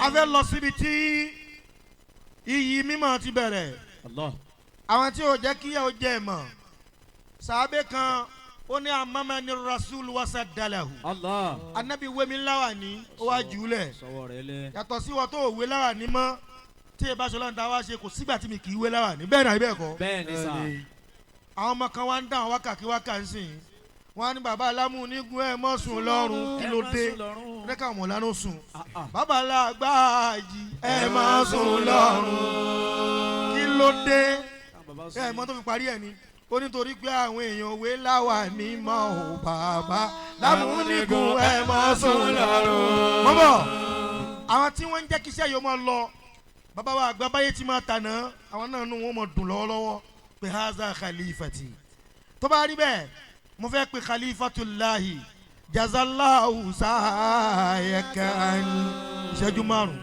A fẹ́ lọ síbi tí iyì mímọ́ ti bẹ̀rẹ̀. Allah. Àwọn tí ò jẹ́ kíyà ó jẹ́ mọ̀. Sàábé kan ó ní amama ni rasul wasa dalahu. Allah. Anabi wémi láwà ní ó wá jùúlẹ̀. Sọwọ́ rẹ lẹ. Yàtọ̀ sí wọn tó wé láwà ní mọ́ tí ẹ bá ṣọlá ń ta wá ṣe kò sígbà tí mi kì í wé láwà ní bẹ́ẹ̀ náà ibẹ̀ kọ́. Bẹ́ẹ̀ ni sà. Àwọn ọmọ kan wá ń dáhùn wákàkí wákà ń sìn. Wọ́n á ní bàbá alámúnigun ẹ̀ mọ́ sùn lọ́rùn kí ló dé? Ẹ káwọn ọmọ lánàá sùn. Bàbá alágbáàjì ẹ má sùn lọ́rùn kí ló dé? Ẹ mọ tó fi parí ẹ ni ó nítorí pé àwọn èèyàn òwe láwà ní mọ́ ò bàbá lámúnigun ẹ má sùn lọ́rùn. Mọ́bọ̀ àwọn tí wọ́n ń jẹ́ kíṣẹ́ yìí ó máa lọ bàbá wa àgbà báyé ti máa tànà àwọn náà nù wọ́n máa dùn lọ́wọ́lọ́wọ́ pé haza khalifati tó bá rí bẹ́ẹ̀ mo fẹ́ pe khalifatullahi jazallahu sáyẹ̀kan ìṣẹ́jú márùn-ún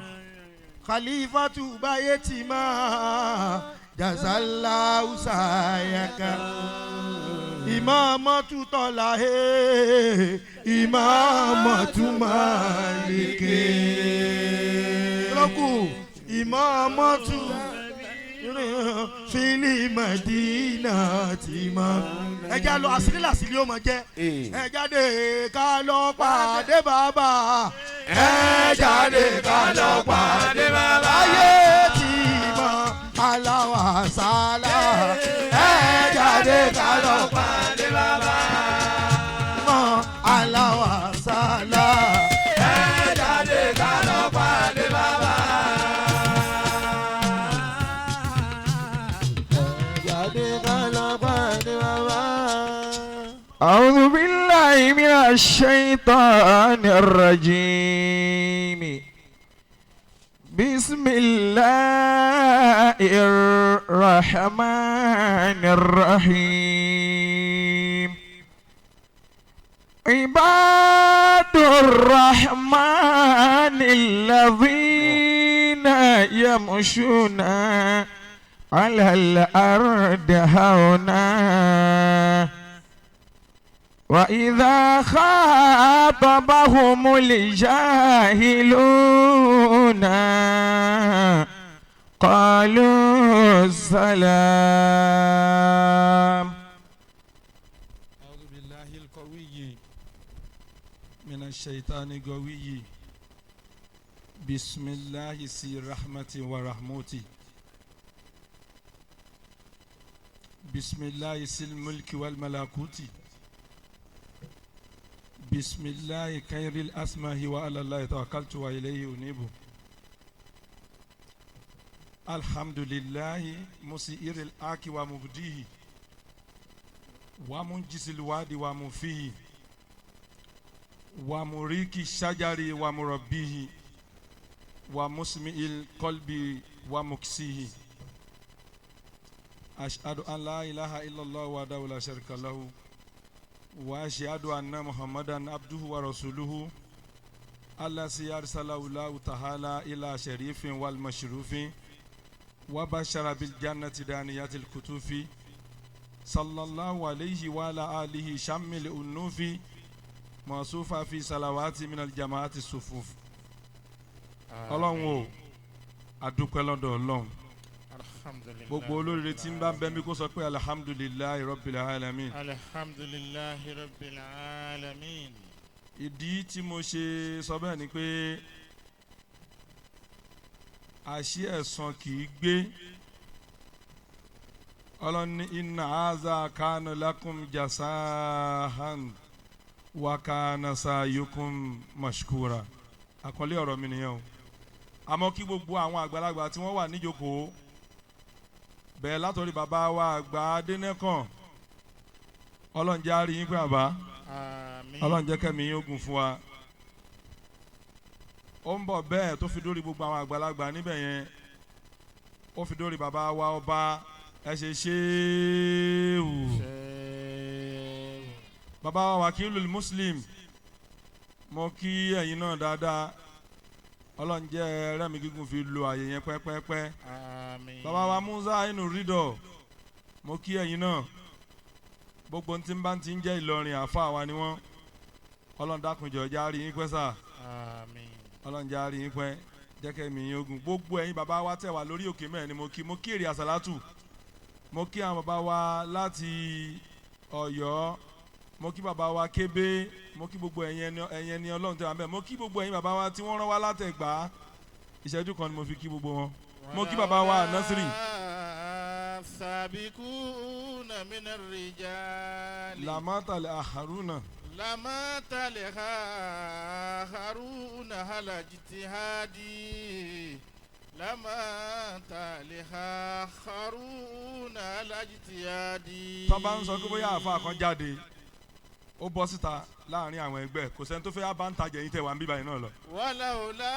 khalifatu báyé ti máa jazallahu sáyẹ̀kan ìmáàmọ́tú tọ́lá he ìmáàmọ́tú máàlìkè lọ́kù ìmáàmọ́tú fílímọ̀dínà tí mọ́. Ẹ já lọ àṣírí làṣírí ó mọ jẹ́. Ẹ jáde ká lọ pàdé bàbá. Ẹ jáde ká lọ pàdé bàbá. Ayé tí mọ aláwa sálá. Ẹ jáde ká lọ pàdé bàbá. Mọ aláwa sálá. Ẹ jáde ká lọ pàdé bàbá. Jáde ká lọ pàdé bàbá. أعوذ بالله من الشيطان الرجيم. بسم الله الرحمن الرحيم. عباد الرحمن الذين يمشون على الأرض هونا وإذا خاطبهم الجاهلون قالوا السلام. أعوذ بالله القوي من الشيطان القوي. بسم الله سي رحمة ورحمتي. بسم الله سي الملك والملكوت. بسم الله خير الأسماء وعلى الله توكلت وإليه أنيب. الحمد لله مسير الآك ومبديه ومنجز الوعد ومفيه ومريك الشجر ومربيه ومسمع القلب ومكسيه. أشهد أن لا إله إلا الله وحده لا شريك له وأشهد أن محمدا عبده ورسوله الذي أرسله الله تعالى إلى شريف والمشروف وبشر بالجنة دانية الكتوف صلى الله عليه وعلى آله شم الأنوف موصوفة في صلوات من الجماعة الصفوف. Ọlọ́run o, adúpẹ́ lọ́dọ̀ Ọlọ́run. Alhamdulilayi. Gbogbo olóríire tí ń bá ń bẹ mí kó sọ pé alhamdulillahi rabbil alamin. Alhamdulilayi rabbil alamin. Ìdí tí mo ṣe sọ bẹ́ẹ̀ ni pé àṣì ẹ̀san kì í gbé. Ọlọ́run ní inna haza kana lakum jasahan wa kana sayukum mashkura. Àkọlé ọ̀rọ̀ mi nìyẹn o. Àmọ́ kí gbogbo àwọn àgbàlagbà tí wọ́n wà níjókòó bẹ́ẹ̀ látọ̀rí bàbá wa àgbà Adénẹ́kàn, Ọlọ́run jẹ́ á rí yín pé àbá. Àmín. Ọlọ́run jẹ́ kẹ́mi yín ogun fún wa. Ó ń bọ̀ bẹ́ẹ̀ tó fi dórí gbogbo àwọn àgbàlagbà níbẹ̀ yẹn, ó fi dórí bàbá wa ọba ẹ ṣe ṣéwù, bàbá wa Wakilul Muslim, mo kí ẹ̀yin náà dáadáa. Ọlọ́run jẹ́ rẹ́mi gígùn fi lo àyè yẹn pẹ́pẹ́pẹ́. Àmín. Bàbá wa Musa inú rídọ̀, mo kí ẹ̀yin náà. Gbogbo ntí bá ti ń jẹ́ Ìlọrin àfa wa ni wọ́n. Ọlọ́run dákunjọ járí yín pẹ́ sà. Àmín. Ọlọ́run járí yín pẹ́. Jẹ́ kẹ́mi yín ogun. Gbogbo ẹ̀yin bàbá wa tẹ̀ wá lórí òkè mẹ́rin ni mo kí. Mo kí èrè àsálátù, mo kí àwọn bàbá wa láti Ọ̀yọ́, mo kí bàbá wa Kébé, mo kí gbogbo ẹ̀yin ẹni Ọlọ́run tẹ̀ wá mẹ́rin, mo kí gbogbo ẹ̀yin bàbá wa tí wọ́n rán wá látẹ̀gbá. Ìṣẹ́jú kan ni mo fi kí gbogbo wọn. Mo kí bàbá wa Nasiri. Sabikuna mina rijali. Lamata aharuna. Lamata haruna hala jitihadi. Lamata haruna hala jitihadi. Tó bá ń sọ pé bóyá àfa kan jáde, ó bọ́ síta láàrin àwọn ẹgbẹ́, kò sẹ́ni tó fẹ́ bá ń tajà yín tẹ̀ wá ń bíbá yín náà lọ. Wàláwùlá.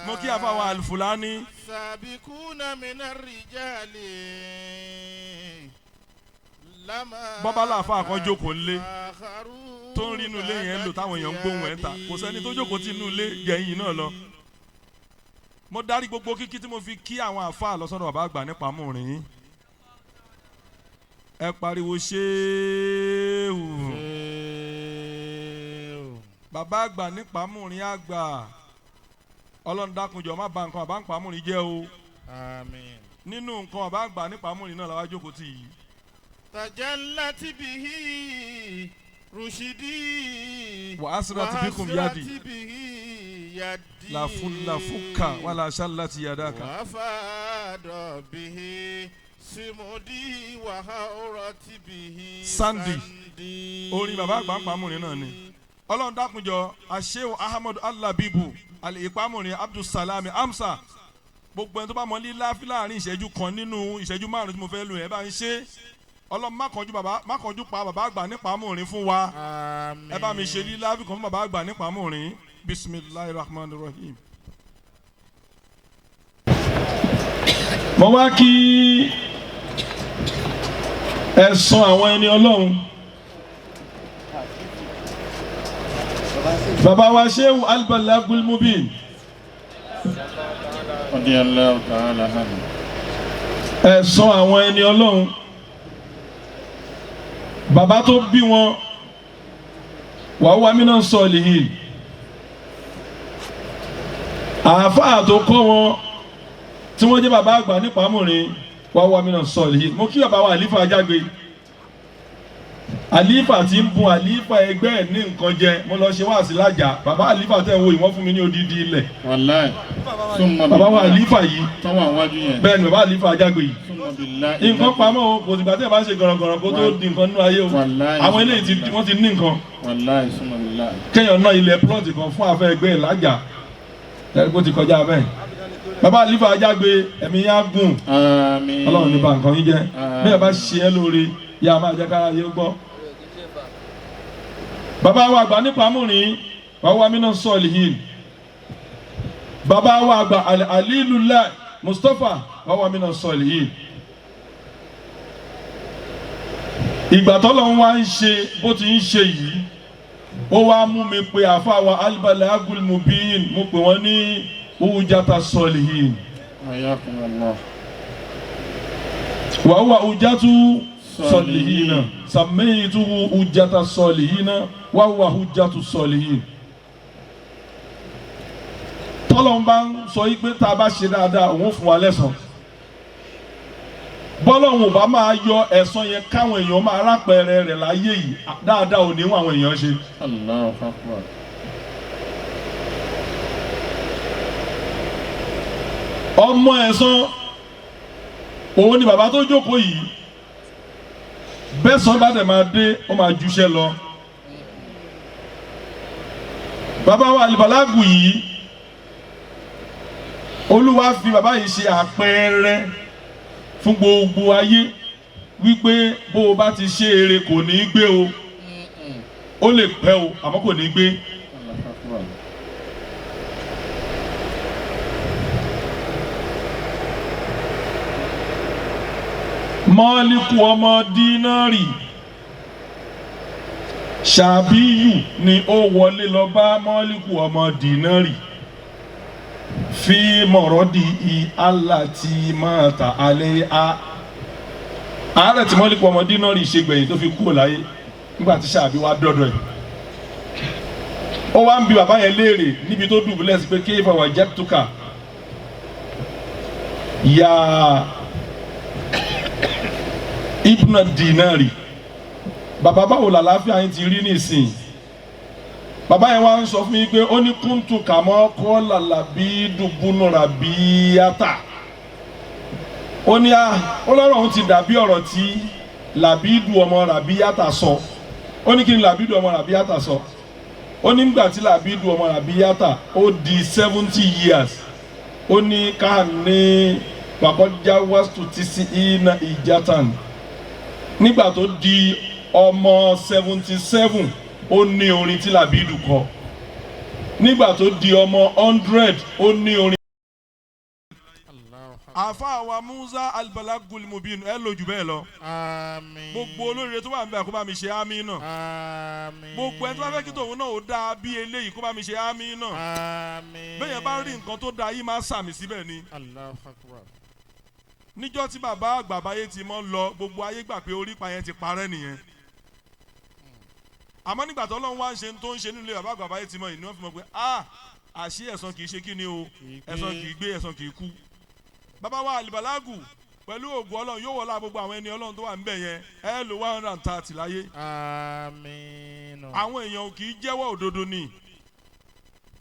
Mo kí àfa wa Alfulani. Sabikuna mina rijali. Lama. Bọ́bá láàfa kan jókòó ńlé tó ń rí inú ilé yẹn lò táwọn èèyàn ń gbóhùn ẹ̀ ń ta, kò sẹ́ni tó jókòó tí inú ilé jẹ̀yìn náà lọ. Mo darí gbogbo kíkí tí mo fi kí àwọn àfa lọ sọ́dọ̀ bàbá àgbà nípa múrin. Ẹ pariwo ṣéèwù. Bàbá àgbà nípa múrin àgbà, Ọlọ́run dákunjọ má ba nǹkan bàbá nípa múrin jẹ́ o. Àmín. Nínú nǹkan bàbá àgbà nípa múrin náà làwọn jókòó tì yìí. Tajallati bihi rushidi. Wa asrat bikum yadi. Wa asrat bihi yadi. Lafuka wala shallati yadaka. Wa fada bihi simudi wa haurati bihi Sandi. Orin bàbá àgbà nípa múrin náà ni. Ọlọ́run dákunjọ Ashehu Ahmadu Alabibu Al-Ipamurin Abdulsalami Amsa. Gbogbo ẹni tó bá mọ lílá láàrin ìṣẹ́jú kan nínú ìṣẹ́jú márùn tí mo fẹ́ lò yẹn bá ń ṣe. Ọlọ́run má kánjú bàbá, má kánjú pa bàbá àgbà nípa múrin fún wa. Àmín. Ẹ bá mi ṣe lílá fi kan fún bàbá àgbà nípa múrin. Bisimilahi rahman rahim. Mo wá kí ẹ̀sán àwọn ẹni Ọlọ́run. Bàbá wa Shehu Al-Balagul Mubin. Radiyallahu ta'ala anhu. Ẹ̀sán àwọn ẹni Ọlọ́run. Bàbá tó bí wọn wàá wá mí náà sọ lìhìn. Àáfàá tó kọ́ wọn tí wọ́n jẹ́ bàbá àgbà nípa múrin wàá wá mí náà sọ lìhìn. Mo kí bàbá wa Àlífà Ajágbe. Àlífà tí ń bun àlífà ẹgbẹ́ ẹ̀ ní nǹkan jẹ. Mo lọ ṣe wáàsí lájà. Bàbá àlífà tẹ̀ ń wo ìwọ́n fún mi ní odidi ilẹ̀. Wallahi. Summa Bàbá wa billahi. àlífà yìí. Tọ́wọ́ àwájú yẹn. Bẹ́ẹ̀ ni bàbá àlífà Ajágbe yìí. Summa billahi. Nǹkan pamọ́ o, kò sígbà tí ẹ bá ń ṣe gọ̀rọ̀gọ̀rọ̀ kó tó di nǹkan nínú ayé o. Wallahi. Àwọn eléyìí ti wọ́n ti ní nǹkan. Wallahi summa billahi. Kéèyàn ná ilẹ̀ plọ́ọ̀tì kan fún afẹ́ ẹgbẹ́ ẹ̀ lájà. Ẹ̀rí kó ti kọjá bẹ́ẹ̀. Bàbá àlífà Ajágbe ẹ̀mí yá gùn. Àmín. Ọlọ́run ní ba nǹkan yín jẹ́. Àmín. Bí ẹ bá ṣe é lóore, yá máa jẹ́ kára yé gbọ́. Bàbá wa àgbà nípa múrin, wàá wá mí náà sọ̀lì yìí. Bàbá wa àgbà Alilullah Mustapha, wàá wá mí náà sọ̀lì yìí. Ìgbà tọ́lọ́run wá ń ṣe bó ti ń ṣe yìí, ó wá mú mi pé àáfàá wa Al-Balagul Mubin, mo pè wọ́n ní Ujata Solihin. Hayyakum Allah. Wa huwa ujatu solihina sàmẹ́yìntúhu ujata solihina wa huwa ujatu solihin. Tọ́lọ́run bá ń sọ yí pé tá a bá ṣe dáadáa òun fún wa lẹ́san. Bọ́lọ́run ò bá máa yọ ẹ̀san yẹn káwọn èèyàn máa rápẹrẹ rẹ̀ láyé yìí, dáadáa ò ní wọn àwọn èèyàn ṣe. Allahu akbar. Ọmọ ẹ̀san òun ni bàbá tó jókòó yìí. Bẹ́sàn bá dẹ̀ máa dé, ó máa juṣẹ́ lọ. Bàbá wa Alibalagu yìí, Olúwa fi bàbá yìí ṣe àpẹẹrẹ fún gbogbo ayé wípé bó o bá ti ṣe eré kò ní í gbé o. Ó lè pẹ́ o, àmọ́ kò ní í gbé. Allahu akbar. Mọ́líkù ọmọ dínárì Ṣàbíyù ni ó wọlé lọ bá Mọ́líkù ọmọ dínárì fi mọ̀rọ́dì i aláti máa ta alẹ́ a. Àárẹ̀ tí Mọ́líkù ọmọ dínárì ṣe gbẹ̀yìn tó fi kúrò láyé nígbà tí Ṣàbí wá dọ́dọ̀ ẹ̀. Ó wá ń bi bàbá yẹn léèrè níbi tó dùbúlẹ̀ sí pé kéfà wà jẹ́ túkà Ya Ibn Dinari, bàbá báwo làlàáfíà yín ti rí nísìnyí? Bàbá yẹn wá ń sọ fún mi pé ó ní kúntù kàmọ́ kọ́ làlàbí dùbúnú ràbíyàtà. Ó ní a ó lọ́rọ̀ òun ti dàbí ọ̀rọ̀ tí Làbídù ọmọ Ràbíyàtà sọ. Ó ní kí ni Làbídù ọmọ Ràbíyàtà sọ? Ó ní nígbà tí Làbídù ọmọ Ràbíyàtà ó di 70 years, ó ní ká ní wàkọjá wàásù tí sí iná ìjàtàn. Nígbà tó di ọmọ 77, ó ní orin tí Làbídù kọ. Nígbà tó di ọmọ 100, ó ní orin. Àfa wa Musa Albalagul Mubin, ẹ lò jù bẹ́ẹ̀ lọ. Àmín. Gbogbo olóríire tó wà ń bẹ, kó bá mi ṣe àmín náà. Àmín. Gbogbo ẹni tó bá fẹ́ kí tòun náà ó dáa bí eléyìí, kó bá mi ṣe àmín náà. Àmín. Bẹ́ẹ̀ yẹn bá rí nǹkan tó dáa yìí, máa sàmì síbẹ̀ ni. Allahu Akbar. Níjọ́ tí bàbá àgbà báyé ti mọ́ lọ, gbogbo ayé gbà pé orípa yẹn ti parẹ́ nìyẹn. Àmọ́ nígbà tó Ọlọ́run wá ń ṣe tó ń ṣe nílé bàbá àgbà báyé ti mọ́ yìí ni wọ́n fi mọ̀ pé ah, àṣé ẹ̀san kì í ṣe kí ni o, ẹ̀san kì í gbé, ẹ̀san kì í kú. Bàbá wa Àlìbàlágù, pẹ̀lú ògùn Ọlọ́run, yóò wọlá gbogbo àwọn ẹni Ọlọ́run tó wà níbẹ̀ yẹn, ẹ lò 130 láyé. Àmín. Àwọn èèyàn kì í jẹ́wọ́ òdodo ni.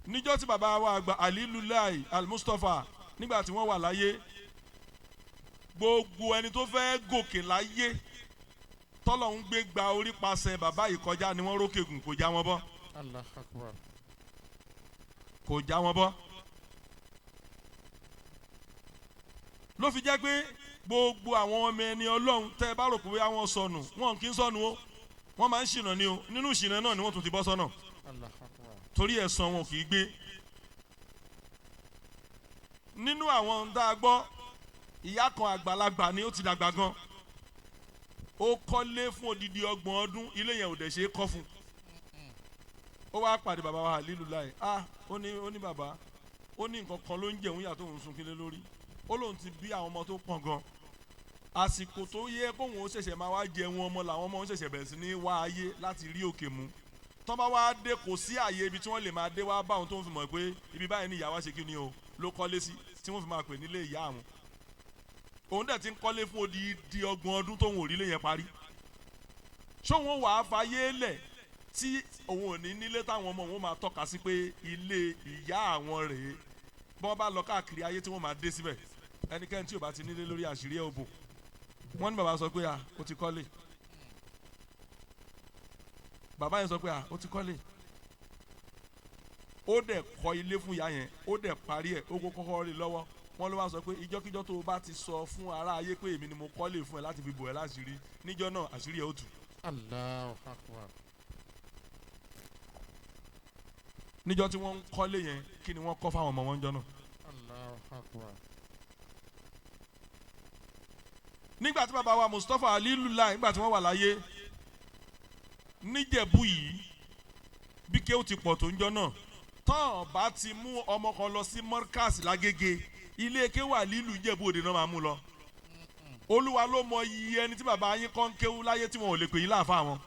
Níjọ́ tí bàbá wa àgbà Alilulai Almustapha, nígbà tí wọ́n wà láyé, gbogbo ẹni tó fẹ́ gòkè láyé tọ́lọ̀ ń gbé gba orí pasẹ̀ bàbá yìí kọjá ni wọ́n rókè gùn, kò já wọn bọ́. Allahu Akbar. Kò já wọn bọ́. Ló fi jẹ́ pé gbogbo àwọn ọmọ ẹni Ọlọ́run tẹ́ ẹ bá rò pé bóyá wọ́n sọnù, wọn kì í sọnù o. Wọ́n máa ń ṣìnà ni o. Nínú ìṣìnà náà ni wọ́n tún ti bọ́ sọ́nà. Allahu Akbar. Torí ẹ̀san wọn kì í gbé. Nínú àwọn tá a gbọ́, ìyá kan àgbàlagbà ni, ó ti dàgbà gan. Ó kọ́lé fún odidi 30 ọdún, ilé yẹn ò dẹ̀ ṣe é kọ́ fún. Ó wá pàdé bàbá wa Halilu láì. Ah, ó ní bàbá, ó ní nǹkan kan ló ń jẹun yàtọ̀ òun sunkún lé lórí. Ó lóun ti bí àwọn ọmọ tó pọ̀ gan. Àsìkò tó yẹ kóun ó ṣẹ̀ṣẹ̀ máa wá jẹun ọmọ làwọn ọmọ ń ṣẹ̀ṣẹ̀ bẹ̀rẹ̀ sí ní wá ayé láti rí òkè mú. Tọ́ bá wá dé, kò sí àyè ibi tí wọ́n lè máa dé wá bá òun tó ń fi mọ̀ pé ibi báyìí ni ìyá wa ṣe kí ni o ló kọ́lé sí, tí wọ́n fi máa pè nílé ìyá àwọn. Òun dẹ̀ ti ń kọ́lé fún odidi 30 ọdún tóun ò rí lé yẹn parí. Ṣóun ó wàá fayé lẹ̀ tí òun ò ní nílé táwọn ọmọ òun máa tọ́ka sí pé ilé ìyá àwọn rèé, bí wọ́n bá lọ káàkiri ayé tí wọ́n máa dé síbẹ̀? Ẹnikẹ́ni tí ò bá ti nílé lórí, àṣírí ẹ̀ ò bò. Wọ́n ní bàbá sọ pé à, ó ti kọ́lé. Bàbá yẹn sọ pé à, ó ti kọ́lé. Ó dẹ̀ kọ́ ilé fún ìyá yẹn, ó dẹ̀ parí ẹ̀, ó kó kọ́kọ́ rí lọ́wọ́. Wọ́n ló wá sọ pé ìjọ́kíjọ́ tó o bá ti sọ fún ará ayé pé èmi ni mo kọ́lé fún ẹ láti fi bò ẹ́ láṣìírí, níjọ́ náà àṣírí ẹ̀ ó tú. Allahu Akbar. Níjọ́ tí wọ́n ń kọ́lé yẹn, kí ni wọ́n kọ́ fáwọn ọmọ wọn jọ náà? Allahu Akbar. Nígbà tí bàbá wa Mustapha Alilulai, nígbà tí wọ́n wà láyé níjẹ̀bú yìí, bí kéwù ti pọ̀ tó ń jọ náà, tán bá ti mú ọmọ kan lọ sí Mọ́rkàsì lágége, ilé kéwù Àlílù Ìjẹ̀bú Òde náà máa mú lọ. Olúwa ló mọ iye ẹni tí bàbá yín kọ́ ń kéwù láyé tí wọn ò lè pè yín láàfáà wọn.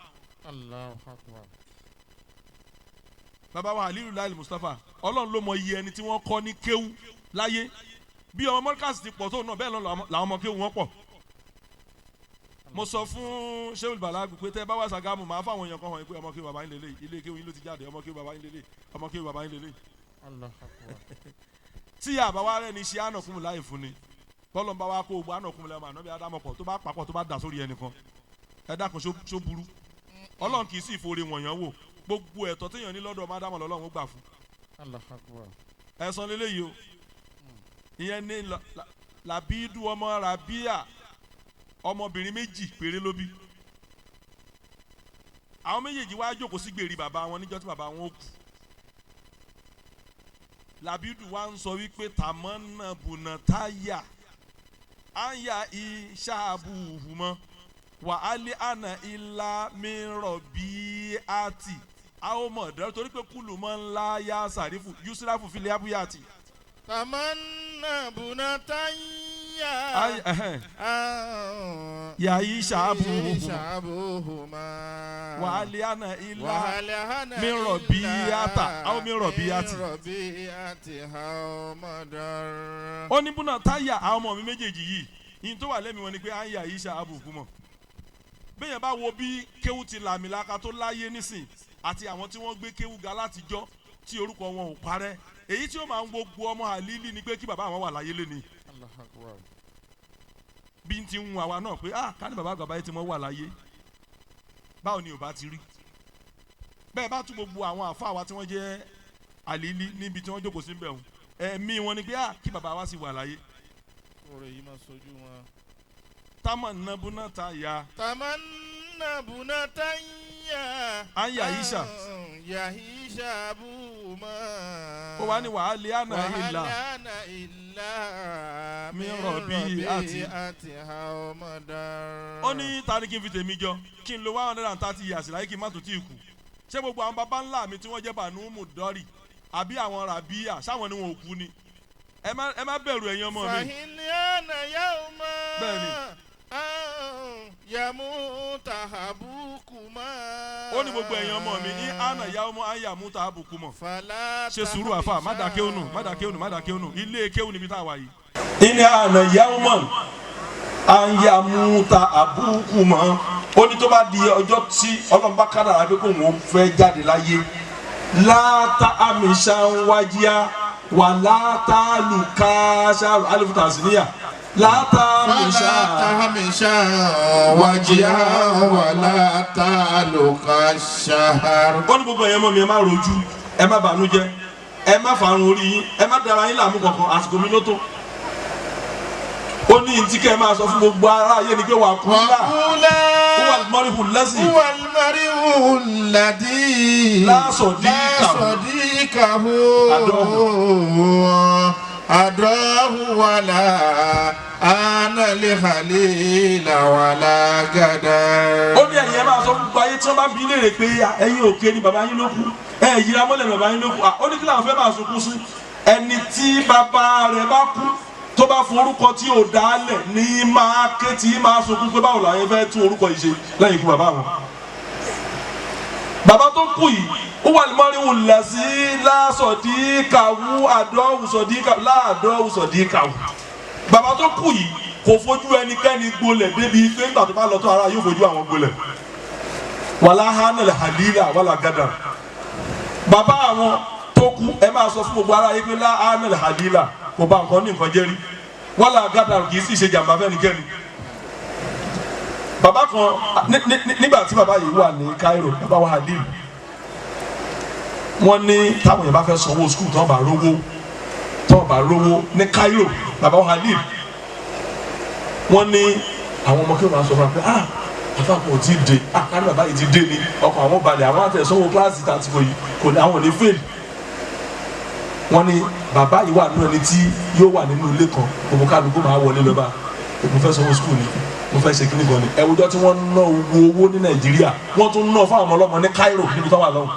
Allahu Akbar. Bàbá wa Alilulai Mustapha, Ọlọ́run ló mọ iye ẹni tí wọ́n kọ́ ní kéwù láyé. Bí ọmọ Mọ́rkàsì ti pọ̀ tó náà, bẹ́ẹ̀ lọ làwọn ọmọ kéwù wọn pọ̀. Mo sọ fún Shehu Balagu pé tẹ bá wà Sàgámù, máa fáwọn èèyàn kan hàn yín pé ọmọ kéwù bàbá yín lélẹ̀, ilé kéwù yín ló ti jáde, ọmọ kéwù bàbá yín lélẹ̀, ọmọ kéwù bàbá yín lélẹ̀. Allahu Akbar. Tí àbá wa rẹ̀ ní ṣe ànàkùnmù láì fún ni, bọ́lọ̀ ń bá wa kó gbogbo ànàkùnmù lẹ́wọ̀n ànábì ádámọ̀pọ̀ tó bá papọ̀ tó bá dà sórí ẹnìkan, ẹ dákun, ṣó burú? Ọlọ́run kì í sì forí wọ̀nyàn wò. Gbogbo ẹ̀tọ́ téèyàn ní lọ́dọ̀ ọmọ ádámọ̀ lọ́lọ́run ó gbà fún. Allahu Akbar. Ẹ̀sán lélẹ́yìí o. Ìyẹn ní Làbídú ọmọ Ràbíà, ọmọbìnrin méjì péré ló bí. Àwọn méjèèjì wá jókòó sí gbèrè bàbá wọn níjọ́ tí bàbá wọn ó kú. Làbídù wá ń sọ wípé tàmọ́nà bùnà táyà àyà ìṣàbùhùmọ́ wà á lé àná ilá mìíràn bí àtì àwọn ọmọ ọ̀dọ́, torí pé kúlù mọ́ ńlá yá sàrífù yusrafu filẹ̀ abúyàtì. Tamanna bunatayya. Ay, ẹhẹ́n. Yàyí ṣàbùhùmọ́ Ṣàbùhùmá. wà á lé àná ilá Wàhálà min rọ̀bíyàtà, aw min rọ̀bíyàtì. Min rọ̀bíyàtì àwọn ọmọdé. Ó ní búnà táyà àwọn ọmọ mi méjèèjì yìí, yìí tó wà lẹ́mìí wọn ni pé à ń yà yìí ṣe àbùkù mọ̀. Bẹ́ẹ̀ bá wo bí kéwú ti làmìlaka tó láyé nísìn àti àwọn tí wọ́n gbé kéwú ga látijọ́ tí orúkọ wọn ò parẹ́, èyí tí ó máa ń gbogbo ọmọ àlílí ni pé kí bàbá àwọn wà láyé lẹ́ni. Allahu Akbar. Bí n ti ń hun àwa náà pé ah, ká ní bàbá àgbà báyìí tí wọ́n wà láyé, báwo ni ò bá ti rí bẹ́ẹ̀? Bá tún gbogbo àwọn àfa wa tí wọ́n jẹ́ àlílí níbi tí wọ́n jókòó sí bẹ̀ hùn, ẹ̀mí wọn ni pé ah, kí bàbá wa sì wà láyé. Oore yìí máa sojú wọn. Támọ̀ nàbúnà ta ya. Tamanna bunatayya. An yahisha. An yahisha abuma. Ó wá ní wàhálì àná ìlà. Wàhálà ìlà. Min rabi àti. Àti haomadar. Ó ní ta ni kí n fi tèmi jọ, kí n lo 130 years láyé, kí n má tó tí ì kú? Ṣé gbogbo àwọn baba ńlá mi tí wọ́n jẹ́ bànú mùdọ́rì àbí àwọn ràbíà, sáwọn ni wọn ò kú ni? Ẹ má bẹ̀rù, ẹ̀yin ọmọ mi. Fàhíníàna yawma. Bẹ́ẹ̀ni. An yamuta habukuma. Ó ní gbogbo ẹ̀yin ọmọ mi ní àná ìyá ọmọ àyà mú ta àbùkù mọ̀. Fàlà Ṣe sùúrù àfà, má dà kéwù nù, má dà kéwù nù, má dà kéwù nù, ilé kéwù níbi tá a wà yìí. Ìní àná ìyá ọmọ àyà mú ta àbùkù mọ̀, ó ní tó bá di ọjọ́ tí Ọlọ́run bá kádàrá pé kóun ó fẹ́ jáde láyé, láta àmìṣà ń wájíá wà látà lùkàṣà alifuta síníyà látà àmìṣà. Fàlà tahamisha wàjíà wàlà tàlùkà ṣahar. Ó ní gbogbo ẹ̀yẹ́ mọ́ mi, ẹ má rojú, ẹ má bànújẹ́, ẹ má farun orí yín, ẹ má dara yín láàmú kankan, àsìkò mi ló tó. Ó ní ntí kẹ́ ẹ máa sọ fún gbogbo ará ayé ni pé wà kú ńlá Wàkúlẹ̀. ó wà mọ́rìhù lẹ́sìn. هو المرء الذي لا صديق لا صديقه أدراه ولا أنا لخليل ولا غدر. Ó ní ẹ̀yin ẹ máa sọ fún gbogbo ayé tí wọ́n bá bí léèrè pé ẹ̀yin òkè ni bàbá yín ló kú, ẹ̀ yíra mọ́lẹ̀ ni bàbá yín ló kú. Ó ní kí làwọn fẹ́ máa sunkún sí? Ẹni tí bàbá rẹ̀ bá kú tó bá forúkọ tí ò dálẹ̀ ní máa ké tí máa sunkún pé báwo làwọn fẹ́ tún orúkọ yìí ṣe lẹ́yìn ikú bàbá wọn. Bàbá tó kú yìí, ó wà lórí lẹ́sí lásọ̀dí kàwú àdọ́wùsọ̀dí kàwú láàdọ́wùsọ̀dí kàwú. Bàbá tó kú yìí kò fojú ẹnikẹ́ni gbolẹ̀ débi pé nígbà tó bá lọ tó ara yóò fojú àwọn gbolẹ̀. Wàlá hánà halila wàlá gàdà. Bàbá àwọn tó kú, ẹ máa sọ fún gbogbo ara yìí pé lá hánà halila, kò bá nǹkan ní nǹkan jẹ́ rí, wàlá gàdà, kì í sì ṣe jàmbá fẹ́nikẹ́ni. Bàbá kan nígbà tí bàbá yìí wà ní Cairo, bàbá wa Halil, wọ́n ní táwọn yẹn bá fẹ́ sanwó school tí wọ́n bá rówó ní Cairo, bàbá wa Halil, wọ́n ní àwọn ọmọ kí wọ́n máa sọ fún wa pé ah, bàbá kò tí ì dé, ah, ká ní bàbá yìí ti dé ni ọkọ̀ àwọn balẹ̀, àwọn àtẹ̀sánwó kíláàsì tàǹtìkò yìí kò ní àwọn ò ní fail. Wọ́n ní bàbá yìí wà nínú ẹni tí yóò wà nínú ilé kan, gbogbo kálukú máa wọlé lọ́ba, mo fẹ́ sanwó school ni, mo fẹ́ ṣe kíní kan ni. Ẹ̀wùjọ́ tí wọ́n ná owó ní Nàìjíríà, wọ́n tún ná fáwọn ọmọ ọlọ́mọ ní Cairo níbi tó wà lọ́wọ́.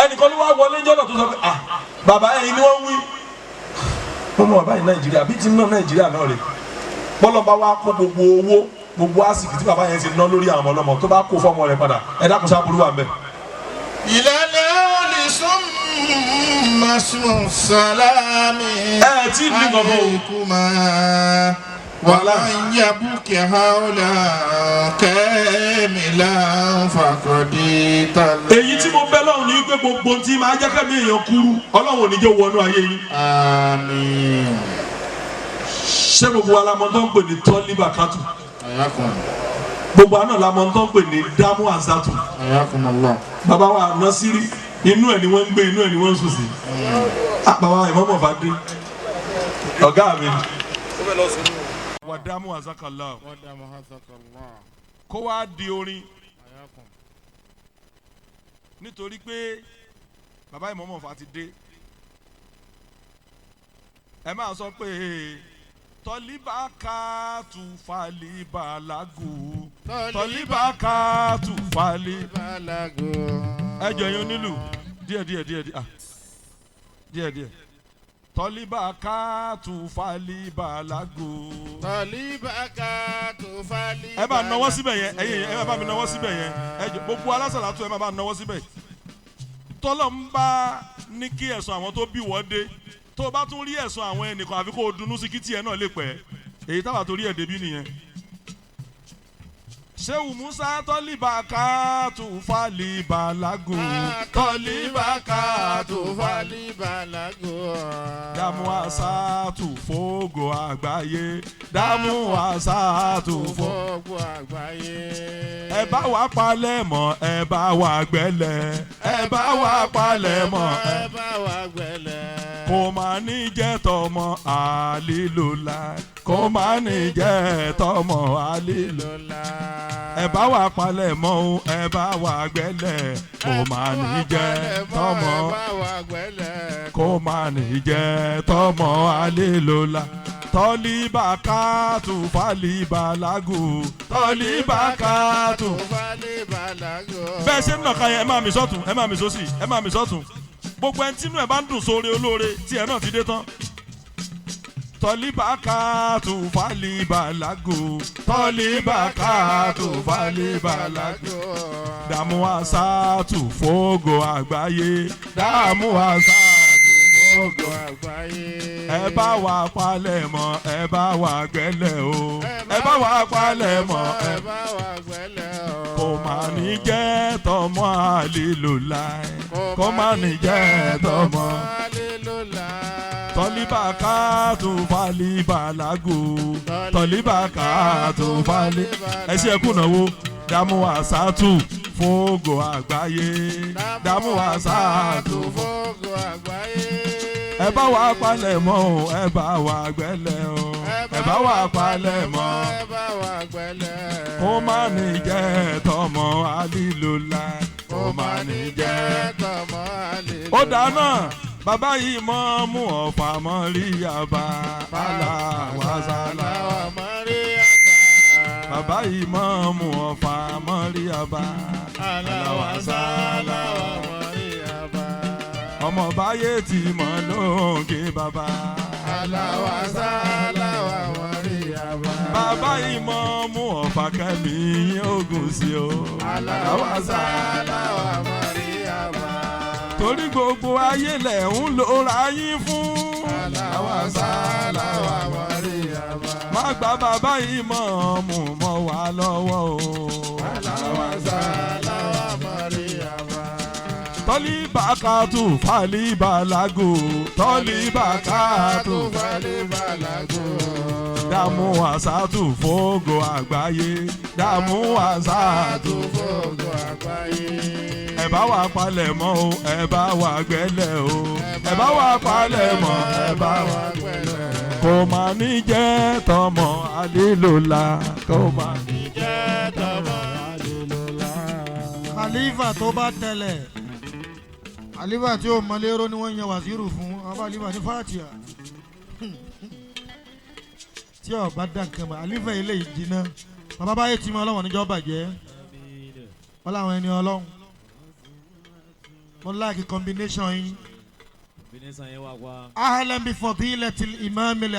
Ẹnìkan ló wá wọlé jọ́nà tó sọ pé ah, bàbá, ẹ̀yin ni wọ́n wí. Wọ́n mọ bàbá yìí Nàìjíríà bí ti ń ná Nàìjíríà náà rè. Bọ́lọ́ba wa kó gbogbo owó, gbogbo àsìkò tí bàbá yẹn ti ná lórí àwọn ọmọ ọlọ́mọ, tó bá kó fọ́mọ rẹ̀ padà, ẹ dákun, sábúrú wà ń bẹ̀. إلى الأول ثم اسم السلام. Ẹ tí ì ní kankan o. عليكما ومن يبك هولا كاملا فقد تلا. Èyí tí mo bẹ́ lọ́hùn ní wípé gbogbo tí máa jẹ́ kẹ́mi èèyàn kúrú, Ọlọ́run ò ní jẹ́ wọnú ayé yín. آمين. Ṣé gbogbo wa la mọ̀ tó ń pè ní tọ́líbà kátù? حياكم. Gbogbo àná la mọ̀ tó ń pè ní dámú azatu? حياكم الله. Bàbá wa Násírí, inú ẹ̀ ni wọ́n ń gbé, inú ẹ̀ ni wọ́n ń sùn sí. Ah, bàbá wa ìmọ̀mọ̀ bá dé, ọ̀gá mi. Wà dámú azakala. ودام حفظك الله. Kó wá di orin. حياكم. Nítorí pé bàbá ìmọ̀mọ̀ fa ti dé, ẹ máa sọ pé tọ́líbà káàtù falíbà lágù, tọ́líbà káàtù falí. Balago. Ẹ jọ yín onílù, díẹ̀ díẹ̀ díẹ̀ díẹ̀, ah, díẹ̀ díẹ̀. Tọ́líbà káàtù falíbà lágù. Tọ́líbàkà tó falí. Ẹ bá nawọ́ síbẹ̀ yẹn, ẹ̀yin ẹ bá mi nawọ́ síbẹ̀ yẹn. Ẹ jọ, gbogbo alásàlátù, ẹ má bá nawọ́ síbẹ̀. Tọ́lọ̀ ń bá ní kí ẹ̀sùn àwọn tó bí wọ́n dé. Tó o bá tún rí ẹ̀sùn àwọn ẹnìkan, àfi kó o dunnú sí kí tiẹ̀ náà lè pẹ́. Èyí táwa torí ẹ̀ débí nìyẹn. Ṣéwù Musa tọ́líbà káàtù fàlíbà lágò, tọ́líbà káàtù fàlíbà Balago. Dàmú àṣàtù fógo àgbáyé, dàmú àṣàtù fógo Fógo àgbáyé. Ẹ bá wa palẹ̀ mọ́, ẹ bá wa gbẹ́lẹ̀, ẹ bá wa palẹ̀ mọ́, Ẹ bá wa gbẹ́lẹ̀. Kò má ní jẹ́ tọmọ àlìlólà, kò má ní jẹ́ tọmọ àlìlólà. Lọ́la. Ẹ bá wa palẹ̀ mọ́ o, ẹ bá wa gbẹ́lẹ̀, kò má ní jẹ́ tọmọ, Ẹ bá wa gbẹ́lẹ̀. Kò má ní jẹ́ tọmọ àlìlólà. Tọ́líbà káàtù fàlíbà lágù, tọ́líbà káàtù. Fálí balago. Bẹ́ẹ̀ ṣe ń nàka yẹn, ẹ máa mi sọ́tún, ẹ máa mi sósì, ẹ máa mi sọ́tún. Gbogbo ẹni tínú ẹ̀ bá ń dùn sóore olóore tí ẹ̀ náà ti dé tán. Tọ́líbà káàtù fàlíbà lágò, tọ́líbà káàtù fàlíbà lágò. Dààmú àṣàtù fógo àgbáyé, dààmú àṣàtù fógo Fógo àgbáyé. Ẹ bá wa palẹ̀ mọ́, ẹ bá wa gbẹ́lẹ̀ o, ẹ bá wa palẹ̀ mọ́, Ẹ bá wa gbẹ́lẹ̀ o. Kò má ní jẹ́ tọmọ àlìlò láì, kò má ní jẹ́ tọmọ. Àlélólà. Tọ́líbà káàtó falíbà lágò, tọ́líbà káàtó falí. Ẹ ṣe ẹkú náwó. Dààmú àṣàtù fógo àgbáyé, dààmú àṣàtù fógo. Fógo àgbáyé. Ẹ bá wa palẹ̀ mọ́ o, ẹ bá wa gbẹ́lẹ̀ o, ẹ bá wa palẹ̀ mọ́. Ẹ bá wa gbẹ́lẹ̀. Kó má ní jẹ́ tọmọ àlìlólà, kó má ní jẹ́. Tọmọ àlélólà. Ó dáná, bàbá yìí mọ́ mú ọ̀fà mọ́ rí àbá aláwàsálà. Aláwa Màríàbá. Bàbá yìí mọ́ mú ọ̀fà mọ́ rí àbá Aláwa Aláwa Màríàbá. Ọmọ báyé ti mọ̀ lóńgé bàbá. Aláwa Aláwa Màríàbá. Bàbá yìí mọ́ mú ọ̀fà kẹ́mi ogun sí o. Aláwa Aláwa Màríàbá. Torí gbogbo ayé lẹ̀ ń lora yín fún. Aláwa Aláwa Màríàbá. Má gba bàbá yìí mọ́ mú mọ́ wá lọ́wọ́ o. Aláwa Aláwa Màríàbá. Tọ́lí bàkàtù fàlí bàlágò, tọ́lí bàkàtù. Fálí bàlágò. Dààmú àṣàtù fógo àgbáyé, dààmú àṣàtù. Fógo àgbáyé. Ẹ bá wa palẹ̀ mọ́ o, ẹ bá wa gbẹ́lẹ̀ o, ẹ bá wa palẹ̀ mọ́, ẹ bá wa. Gbẹ́lẹ̀. Kò má ní jẹ́ tọmọ àlélòlá, kò má ní. Jẹ́ tọmọ. Khalifa tó bá tẹlẹ̀, Khalifa tí ó mọlérò ni wọ́n yan wàzírù fún ọba. Khalifa ní fatia tí ọba dá nǹkan mọ̀. Khalifa ilé ìjìnà bàbá báyé tí mo ọlọ́wọ̀n níjọ́ bàjẹ́ wọ́n láwọn ẹni ọlọ́run. Mo like combination yín. Combination yẹn wà wá. Ahlan bi fadilatil imam al.